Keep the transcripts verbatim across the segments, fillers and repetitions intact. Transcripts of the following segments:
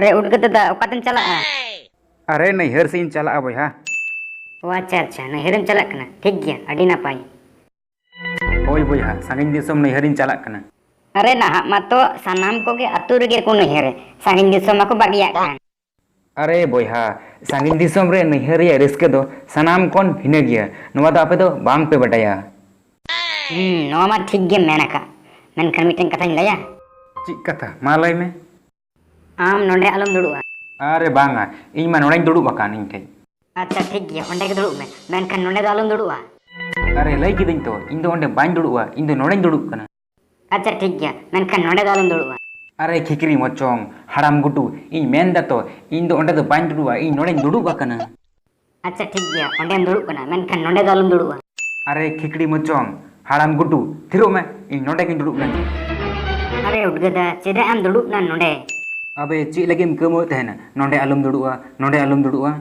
ᱨᱮ ᱩᱰᱜᱟᱹ ᱫᱟᱫᱟ, ᱚᱠᱟᱛᱮᱢ ᱪᱟᱞᱟᱜᱼᱟ? ᱟᱨᱮ, ᱱᱟᱹᱭᱦᱟᱹᱨ ᱥᱮᱫ ᱤᱧ ᱪᱟᱞᱟᱜᱼᱟ ᱵᱚᱭᱦᱟ᱾ ᱚ, ᱟᱪᱪᱷᱟ ᱟᱪᱪᱷᱟ, ᱱᱟᱹᱭᱦᱟᱹᱨᱮᱢ ᱪᱟᱞᱟᱜ ᱠᱟᱱᱟ, ᱴᱷᱤᱠ ᱜᱮᱭᱟ, ᱟᱹᱰᱤ ᱱᱟᱯᱟᱭ᱾ ᱦᱳᱭ ᱵᱚᱭᱦᱟ, ᱥᱟᱺᱜᱤᱧ ᱫᱤᱥᱚᱢ ᱱᱟᱹᱭᱦᱟᱹᱨᱤᱧ ᱪᱟᱞᱟᱜ ᱠᱟᱱᱟ᱾ ᱟᱨᱮ, ᱱᱟᱦᱟᱜ ᱢᱟᱛᱚ ᱥᱟᱱᱟᱢ ᱠᱚᱜᱮ ᱟᱹᱛᱩ ᱨᱮᱜᱮ ᱠᱚ ᱱᱟᱹᱭᱦᱟᱹᱨᱮ, ᱥᱟᱺᱜᱤᱧ ᱫᱤᱥᱚᱢ ᱢᱟᱠᱚ ᱵᱟᱹᱜᱤᱭᱟᱜ ᱠᱟᱱ᱾ ᱟᱨᱮ ᱵᱚᱭᱦᱟ, ᱥᱟᱺᱜᱤᱧ ᱫᱤᱥᱚᱢ ᱨᱮ ᱱᱟᱹᱭᱦᱟᱹᱨ ᱨᱮᱭᱟᱜ ᱨᱟᱹᱥᱠᱟᱹ ᱫᱚ ᱥᱟᱱᱟᱢ ᱠᱷᱚᱱ ᱵᱷᱤᱱᱟᱹ ᱜᱮᱭᱟ, ᱱᱚᱣᱟ ᱫᱚ ᱟᱯᱮ ᱫᱚ ᱵᱟᱝ ᱯᱮ ᱵᱟᱰᱟᱭᱟ᱾ ᱦᱩᱸ, ᱱᱚᱣᱟ ᱢᱟ ᱴᱷᱤᱠ ᱜᱮᱢ ᱢᱮᱱ ᱟᱠᱟᱫ, ᱢᱮᱱᱠᱷᱟᱱ ᱢᱤᱫᱴᱮᱱ ᱠᱟᱛᱷᱟᱧ ᱞᱟᱹᱭᱟ᱾ ᱪᱮᱫ ᱠᱟᱛᱷᱟ? ᱢᱟ ᱞᱟᱹᱭ ᱢᱮ᱾ ᱟᱢ ᱱᱚᱸᱰᱮ ᱟᱞᱚᱢ ᱫᱩᱲᱩᱵᱼᱟ᱾ ᱟᱨᱮ ᱵᱟᱝᱟ, ᱤᱧ ᱢᱟ ᱱᱚᱸᱰᱮᱧ ᱫᱩᱲᱩᱵ ᱟᱠᱟᱱ ᱤᱧ ᱴᱷᱮᱡ᱾ ᱟᱪᱪᱷᱟ ᱴᱷᱤᱠ ᱜᱮᱭᱟ, ᱚᱸᱰᱮ ᱜᱮ ᱫᱩᱲᱩᱵ ᱢᱮ, ᱢᱮᱱᱠᱷᱟᱱ ᱱᱚᱸᱰᱮ ᱫᱚ ᱟᱞᱚᱢ ᱫᱩᱲᱩᱵᱼᱟ᱾ ᱟᱨᱮ ᱞᱟᱹᱭ ᱠᱤᱫᱟᱹᱧ ᱛᱚ, ᱤᱧ ᱫᱚ ᱚᱸᱰᱮ ᱵᱟᱹᱧ ᱫᱩᱲᱩᱵᱼᱟ, ᱤᱧ ᱫᱚ ᱱᱚᱸᱰᱮᱧ ᱫᱩᱲᱩᱵ ᱠᱟᱱᱟ᱾ ᱟᱪᱪᱷᱟ ᱴᱷᱤᱠ ᱜᱮᱭᱟ, ᱢᱮᱱᱠᱷᱟᱱ ᱱᱚᱸᱰᱮ ᱫᱚ ᱟᱞᱚᱢ ᱫᱩᱲᱩᱵᱼᱟ᱾ ᱟᱨᱮ ᱠᱷᱤᱠᱲᱤ ᱢᱚᱪᱚᱝ, ᱦᱟᱲᱟᱢ ᱜᱩᱰᱩ, ᱤᱧ ᱢᱮᱱ ᱫᱟ ᱛᱚ, ᱤᱧ ᱫᱚ ᱚᱸᱰᱮ ᱫᱚ ᱵᱟᱹᱧ ᱫᱩᱲᱩᱵᱼᱟ, ᱤᱧ ᱱᱚᱸᱰᱮᱧ ᱫᱩᱲᱩᱵ ᱟᱠᱟᱱᱟ᱾ ᱟᱪᱪᱷᱟ ᱴᱷᱤᱠ ᱜᱮᱭᱟ, ᱚᱸᱰᱮᱢ ᱫᱩᱲᱩᱵ ᱠᱟᱱᱟ, ᱢᱮᱱᱠᱷᱟᱱ ᱱᱚᱸᱰᱮ ᱫᱚ ᱟᱞᱚᱢ ᱫᱩᱲᱩᱵᱼᱟ᱾ ᱟᱨᱮ ᱠᱷᱤᱠᱲᱤ ᱢᱚᱪᱚᱝ, ᱦᱟᱲᱟᱢ ᱜᱩᱰᱩ, ᱛᱷᱤᱨᱚᱜ ᱢᱮ, ᱤᱧ ᱱᱚᱸᱰᱮ ᱜᱤᱧ ᱫᱩᱲᱩᱵ ᱞᱮᱱ ᱜᱮ᱾ ᱟᱨᱮ ᱩᱰᱜᱟᱹᱫᱟ, ᱪᱮᱫᱟᱜ ᱮᱢ ᱫᱩᱲᱩᱵ ᱱᱟ ᱱᱚᱸᱰᱮ? ᱟᱵᱮ ᱪᱮᱫ ᱞᱟᱹᱜᱤᱫ ᱮᱢ ᱠᱟᱹᱣᱢᱟᱹᱣᱮᱫ ᱛᱟᱦᱮᱱᱟ, ᱱᱚᱸᱰᱮ ᱟᱞᱚᱢ ᱫᱩᱲᱩᱵᱼᱟ, ᱱᱚᱸᱰᱮ ᱟᱞᱚᱢ ᱫᱩᱲᱩᱵᱼᱟ?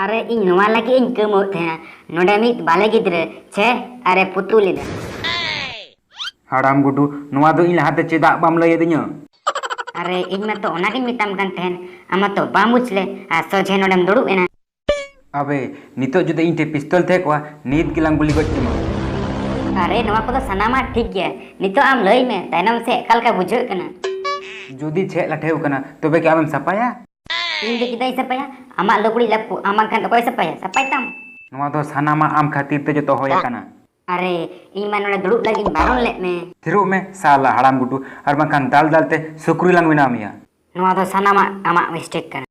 ᱟᱨᱮ ᱤᱧ ᱱᱚᱣᱟ ᱞᱟᱹᱜᱤᱫ ᱤᱧ ᱠᱟᱹᱣᱢᱟᱹᱣᱮᱫ ᱛᱟᱦᱮᱱᱟ, ᱱᱚᱸᱰᱮ ᱢᱤᱫ ᱵᱟᱞᱮ ᱜᱤᱫᱽᱨᱟᱹ, ᱪᱷᱮ, ᱟᱨᱮ ᱯᱩᱛᱩᱞ ᱮᱫᱟ᱾ ᱦᱟᱲᱟᱢ ᱜᱩᱰᱩ, ᱱᱚᱣᱟ ᱫᱚ ᱤᱧ ᱞᱟᱦᱟᱛᱮ ᱪᱮᱫᱟᱜ ᱵᱟᱢ ᱞᱟᱹᱭ ᱟᱹᱫᱤᱧᱟ? ᱟᱨᱮ ᱤᱧ ᱢᱟᱛᱚ ᱚᱱᱟᱜᱤᱧ ᱢᱮᱛᱟᱢ ᱠᱟᱱ ᱛᱟᱦᱮᱱ, ᱟᱢ ᱢᱟᱛᱚ ᱵᱟᱢ ᱵᱩᱡᱽ ᱞᱮ, ᱟᱨ ᱥᱚᱡᱷᱮ ᱱᱚᱸᱰᱮᱢ ᱫᱩᱲᱩᱵ ᱮᱱᱟ᱾ ᱟᱵᱮ, ᱱᱤᱛᱚᱜ ᱡᱩᱫᱤ ᱤᱧ ᱴᱷᱮᱱ ᱯᱤᱥᱛᱚᱞ ᱛᱟᱦᱮᱸ ᱠᱚᱜᱼᱟ, ᱱᱤᱛ ᱜᱮᱞᱟᱝ ᱜᱩᱞᱤ ᱜᱚᱡ ᱠᱮᱢᱟ᱾ ᱟᱨᱮ, ᱱᱚᱣᱟ ᱠᱚᱫᱚ ᱥᱟᱱᱟᱢᱟᱜ ᱴᱷᱤᱠ ᱜᱮᱭᱟ, ᱱᱤᱛᱚᱜ ᱟᱢ ᱞᱟᱹᱭ ᱢᱮ, ᱛᱟᱭᱱᱚᱢ ᱥᱮᱫ ᱚᱠᱟ ᱞᱮᱠᱟ ᱵᱩᱡᱷᱟᱹᱜ ᱠᱟᱱᱟ? ᱡᱩᱫᱤ ᱪᱷᱮᱫ ᱞᱟᱴᱷᱮ ᱟᱠᱟᱱᱟ, ᱛᱚᱵᱮ ᱠᱤ ᱟᱢᱮᱢ ᱥᱟᱯᱷᱟᱭᱟ? ᱤᱧ ᱫᱚ ᱪᱮᱫᱟᱜ ᱤᱧ ᱥᱟᱯᱷᱟᱭᱟ? ᱟᱢᱟᱜ ᱞᱩᱜᱽᱲᱤᱡ ᱞᱟᱯᱚ ᱟᱢ ᱵᱟᱝᱠᱷᱟᱱ ᱚᱠᱚᱭ ᱥᱟᱯᱷᱟᱭᱟ? ᱥᱟᱯᱷᱟᱭ ᱛᱟᱢ᱾ ᱱᱚᱣᱟ ᱫᱚ ᱥᱟᱱᱟᱢᱟᱜ ᱟᱢ ᱠᱷᱟᱹᱛᱤᱨ ᱛᱮ ᱡᱚᱛᱚ ᱦᱩᱭ ᱟᱠᱟᱱᱟ᱾ ᱟᱨᱮ, ᱤᱧ ᱢᱟ ᱱᱚᱰᱮ ᱫᱩᱲᱩᱵ ᱞᱟᱹᱜᱤᱫ ᱤᱧ ᱵᱟᱨᱚᱱ ᱞᱮᱫ ᱢᱮ᱾ ᱛᱷᱤᱨᱚᱜ ᱢᱮ, ᱥᱟᱞᱟ ᱦᱟᱲᱟᱢ ᱜᱩᱰᱩ, ᱟᱨ ᱵᱟᱝᱠᱷᱟᱱ ᱫᱟᱞ ᱫᱟᱞ ᱛᱮ ᱥᱩᱠᱨᱤ ᱞᱟᱝ ᱵᱮᱱᱟᱣ ᱢᱮᱭᱟ᱾ ᱱᱚᱣᱟ ᱫᱚ ᱥᱟᱱᱟᱢᱟᱜ ᱟᱢᱟᱜ mistake ᱠᱟᱱᱟ᱾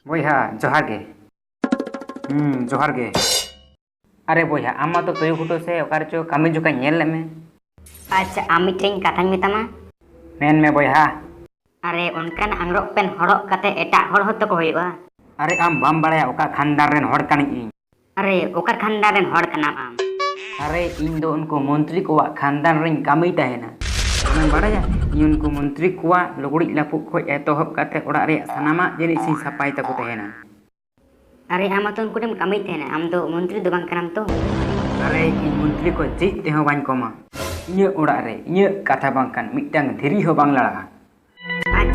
ᱵᱚᱭᱦᱟ, ᱡᱚᱦᱟᱨ ᱜᱮ᱾ ᱦᱩᱸ, ᱡᱚᱦᱟᱨ ᱜᱮ᱾ ᱟᱨᱮ ᱵᱚᱭᱦᱟ, ᱟᱢ ᱢᱟᱛᱚ ᱛᱩᱭᱩ ᱠᱷᱩᱴᱟᱹᱣ ᱥᱮ ᱚᱠᱟ ᱨᱮᱪᱚ ᱠᱟᱹᱢᱤ ᱡᱚᱠᱷᱟᱧ ᱧᱮᱞ ᱞᱮᱫ ᱢᱮ᱾ ᱟᱪᱪᱷᱟ, ᱟᱢ ᱢᱤᱫᱴᱮᱱ ᱠᱟᱛᱷᱟᱧ ᱢᱮᱛᱟᱢᱟ᱾ ᱢᱮᱱ ᱢᱮ ᱵᱚᱭᱦᱟ᱾ ᱟᱨᱮ, ᱚᱱᱠᱟᱱ ᱟᱝᱨᱚᱵ ᱯᱮᱱ ᱦᱚᱨᱚᱜ ᱠᱟᱛᱮ ᱮᱴᱟᱜ ᱦᱚᱲ ᱦᱚᱸᱛᱚ ᱠᱚ ᱦᱩᱭᱩᱜᱼᱟ᱾ ᱟᱨᱮ, ᱟᱢ ᱵᱟᱢ ᱵᱟᱲᱟᱭᱟ ᱚᱠᱟ ᱠᱷᱟᱱᱫᱟᱱ ᱨᱮᱱ ᱦᱚᱲ ᱠᱟᱹᱱᱟᱹᱧ ᱤᱧ? ᱟᱨᱮ, ᱚᱠᱟ ᱠᱷᱟᱱᱫᱟᱱ ᱨᱮᱱ ᱦᱚᱲ ᱠᱟᱱᱟᱢ ᱟᱢ? ᱟᱨᱮ, ᱤᱧ ᱫᱚ ᱩᱱᱠᱩ ᱢᱚᱱᱛᱨᱤ ᱠᱚᱣᱟᱜ ᱠᱷᱟᱱᱫᱟᱱ ᱨᱮᱧ ᱠᱟᱹᱢᱤ ᱛᱟᱦᱮᱱᱟ᱾ ᱟᱢᱮᱢ ᱵᱟᱲᱟᱭᱟ, ᱤᱧ ᱩᱱᱠᱩ ᱢᱚᱱᱛᱨᱤ ᱠᱚᱣᱟᱜ ᱞᱩᱜᱽᱲᱤᱡ ᱞᱟᱯᱚᱜ ᱠᱷᱚᱱ ᱮᱛᱚᱦᱚᱵ ᱠᱟᱛᱮ ᱚᱲᱟᱜ ᱨᱮᱭᱟᱜ ᱥᱟᱱᱟᱢᱟᱜ ᱡᱤᱱᱤᱥ ᱤᱧ ᱥᱟᱯᱷᱟᱭ ᱛᱟᱠᱚ ᱛᱟᱦᱮᱱᱟ᱾ ᱟᱨᱮ, ᱟᱢ ᱢᱟᱛᱚ ᱩᱱᱠᱩ ᱴᱷᱮᱱ ᱠᱟᱹᱢᱤᱭᱮᱫ ᱛᱟᱦᱮᱱᱟ, ᱟᱢ ᱫᱚ ᱢᱚᱱᱛᱨᱤ ᱫᱚ ᱵᱟᱝ ᱠᱟᱱᱟᱢ ᱛᱚ? ᱟᱨᱮ, ᱤᱧ ᱢᱚᱱᱛᱨᱤ ᱠᱷᱚᱱ ᱪᱮᱫ ᱛᱮᱦᱚᱸ ᱵᱟᱹᱧ ᱠᱚᱢᱟ᱾ ᱤᱧᱟᱹᱜ ᱚᱲᱟᱜ ᱨᱮ ᱤᱧᱟᱹᱜ ᱠᱟᱛᱷᱟ ᱵᱟᱝᱠᱷᱟᱱ ᱢᱤᱫᱴᱟᱝ ᱫᱷᱤᱨᱤ ᱦᱚᱸ ᱵᱟᱝ ᱞᱟᱲᱟᱜᱼᱟ᱾ ᱟᱪᱪᱷᱟ,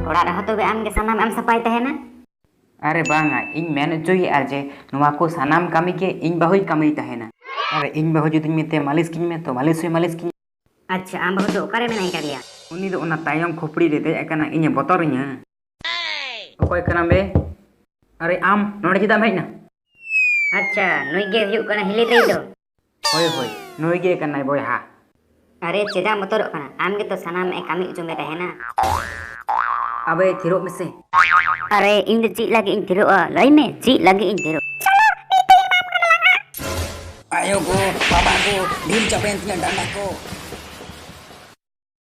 ᱚᱲᱟᱜ ᱨᱮᱦᱚᱸ ᱛᱚᱵᱮ ᱟᱢ ᱜᱮ ᱥᱟᱱᱟᱢ ᱮᱢ ᱥᱟᱯᱷᱟᱭ ᱛᱟᱦᱮᱱᱟ? ᱟᱨᱮ ᱵᱟᱝᱟ, ᱤᱧ ᱢᱮᱱ ᱦᱚᱪᱚᱭᱮᱫᱼᱟ ᱡᱮ ᱱᱚᱣᱟ ᱠᱚ ᱥᱟᱱᱟᱢ ᱠᱟᱹᱢᱤ ᱜᱮ ᱤᱧ ᱵᱟᱹᱦᱩᱭ ᱠᱟᱹᱢᱤᱭ ᱛᱟᱦᱮᱱᱟ᱾ ᱟᱨ ᱤᱧ ᱵᱟᱹᱦᱩ ᱡᱩᱫᱤᱧ ᱢᱮᱛᱟᱭᱟ ᱢᱟᱹᱞᱤᱥ ᱠᱤᱧ ᱢᱮ, ᱛᱚ ᱢᱟᱹᱞᱤᱥ ᱦᱚᱸᱭ ᱢᱟᱹᱞᱤᱥ ᱠᱤᱧᱟ᱾ ᱟᱪᱪᱷᱟ, ᱟᱢ ᱵᱟᱹᱦᱩ ᱫᱚ ᱚᱠᱟᱨᱮ ᱢᱮᱱᱟᱭ ᱠᱟᱫᱮᱭᱟ? ᱩᱱᱤ ᱫᱚ ᱚᱱᱟ ᱛᱟᱭᱚᱢ ᱠᱷᱩᱯᱲᱤ ᱨᱮ ᱫᱮᱡ ᱟᱠᱟᱱᱟ, ᱤᱧᱮ ᱵᱚᱛᱚᱨᱤᱧᱟ᱾ ᱚᱠᱚᱭ ᱠᱟᱱᱟᱢ ᱵᱮ? ᱟᱨᱮ ᱟᱢ ᱱᱚᱰᱮ ᱪᱮᱫᱟᱜ ᱮᱢ ᱦᱮᱡ ᱮᱱᱟ? ᱟᱪᱪᱷᱟ, ᱱᱩᱭ ᱜᱮ ᱦᱩᱭᱩᱜ ᱠᱟᱱᱟ ᱦᱤᱞᱤ ᱫᱟᱹᱭ ᱫᱚ? ᱦᱳᱭ ᱦᱳᱭ, ᱱᱩᱭ ᱜᱮ ᱠᱟᱱᱟᱭ ᱵᱚᱭᱦᱟ᱾ ᱟᱨᱮ ᱪᱮᱫᱟᱜ ᱮᱢ ᱵᱚᱛᱚᱨᱚᱜ ᱠᱟᱱᱟ? ᱟᱢ ᱜᱮᱛᱚ ᱥᱟᱱᱟᱢ ᱮ ᱠᱟᱹᱢᱤ ᱦᱚᱪᱚ ᱢᱮ ᱛᱟᱦᱮᱱᱟ᱾ ᱟᱵᱮ ᱛᱷᱤᱨᱚᱜ ᱢᱮᱥᱮ᱾ ᱟᱨᱮ ᱤᱧ ᱫᱚ ᱪᱮᱫ ᱞᱟᱹᱜᱤᱫ ᱤᱧ ᱛᱷᱤᱨᱚᱜᱼᱟ? ᱞᱟᱹᱭ ᱢᱮ, ᱪᱮᱫ ᱞᱟᱹᱜᱤᱫ ᱤᱧ ᱛᱷᱤᱨᱚᱜᱼᱟ? ᱟᱭᱳ ᱜᱳ, ᱵᱟᱵᱟ ᱜᱳ, ᱰᱷᱤᱞ ᱪᱟᱯᱮᱱ ᱛᱤᱧᱟ ᱰᱟᱸᱰᱟ ᱠᱚ᱾